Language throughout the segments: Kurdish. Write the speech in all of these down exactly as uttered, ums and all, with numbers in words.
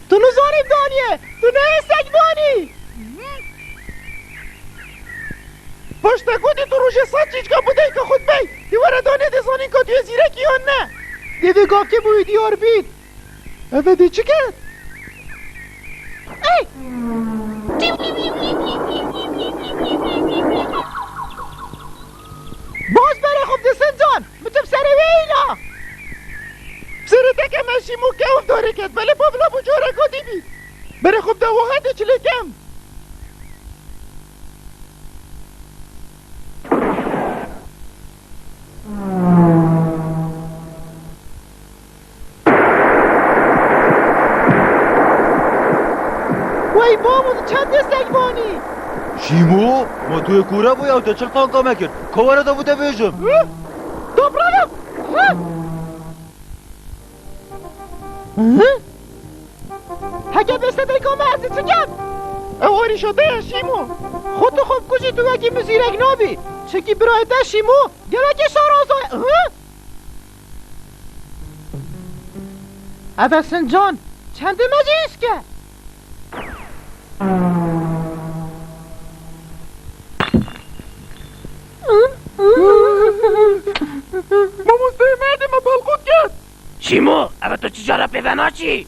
Tu nizanî daniye, tu ne seg banî. Pişta ku dî tu rojê sed çîçka bideyka xwe bey, dê were danê dê zanîn ka tu yê zîrekî yan ne. Dê vê gavkê bûyî diyar bît. Eve dê çi ket? Ey! Baz berê xwe bide Sincan! Min tu bi serê wê îna! Bi serê te keme Şîmo, kewf darê ket, belê pavla bû careka dî bî. Berê xwe bide wiha dê çi lê kem. Wey babo, tu çend desteg banî? Şîmo, ma tu yê kûre bû ya, te çi tanka me kir? Ka were da bû te bêjim. Hı? Dobralo! Hı? Hı? Heke beste dayka me ez ê çi kem? Ew arîşa te ye Şîmo. Xwe tu xwe bikujî tu wekî min zîrek nabî. Çikî birayê te Şîmo gelekî şaraza ye. Hı? Eve Sincan, çendê me jî îşke? Mamosteyê me erdê me belqût kir. Şîmo, eve tu çi cara pê ve naçî?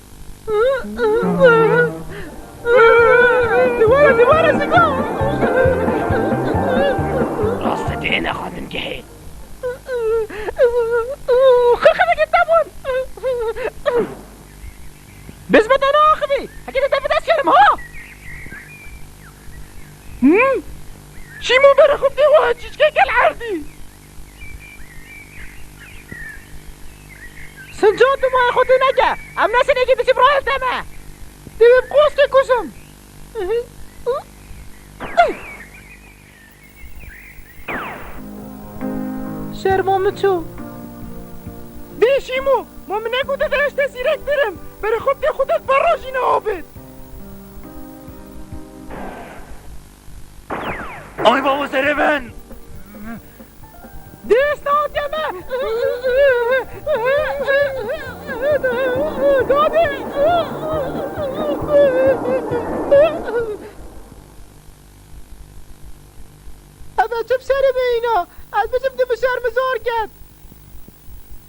Dîwara, dîwara, siko! Rast e, dê ne xanimgehê. Xirxireke te bûn. Biz me te naxivî. Heke te te bi dest kerim, ha? Hmm? Şîmo bere xwe dê wa çîçkeke li erdî. Sincan, tu mayê xwe tê neke. Em nesinekî biçî bi rayê te me. Divê bi qoskê kujim. Şerma min çû. Dê Şîmo, ma min negot ez ji te zîrektir im. Berê xwe bidê xwe te berra jî neabêt. Ay babo, serê min! Dê êsta hatiye me! Dadê! Eve çi bi serê me îna? Ez biçim tu bi şermizar ket.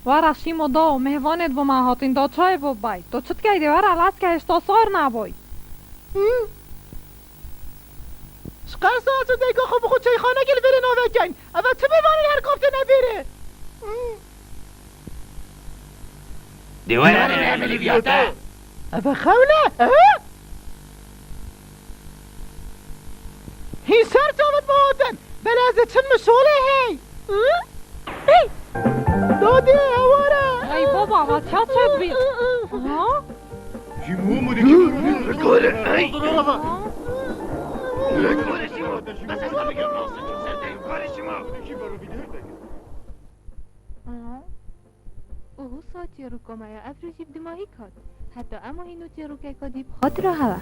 Were Şîmo, da mêvanê bo me hatîn, da çayê bo bay. Tu çi dikey dê were, lezke hêşta sar neboy. Hı? Ji qersa ez û dayika xwe bi xwe çayxanekê li vêrê navê keyn. Eve çi mêvanê her kaftê ne vêrê? Hı? Dê were ne milîviya te. Eve xewn e? Ehe? Hîn ser çavit me hatin. Belê ez ê çim min şolê hey. Hey! Dadê, eware! Hey baba, va çaçek bî. Ha? Ji mû mû dikî. Kore, hey! Ha? Kore şîmo. Bes ez tabi gör nasıl çok serte. Kore şîmo. Aha. Û wisa çîroka me ya ev rojî bi dimahî kat. Heta ema hîno çîrokeka dî bi xatira hewe.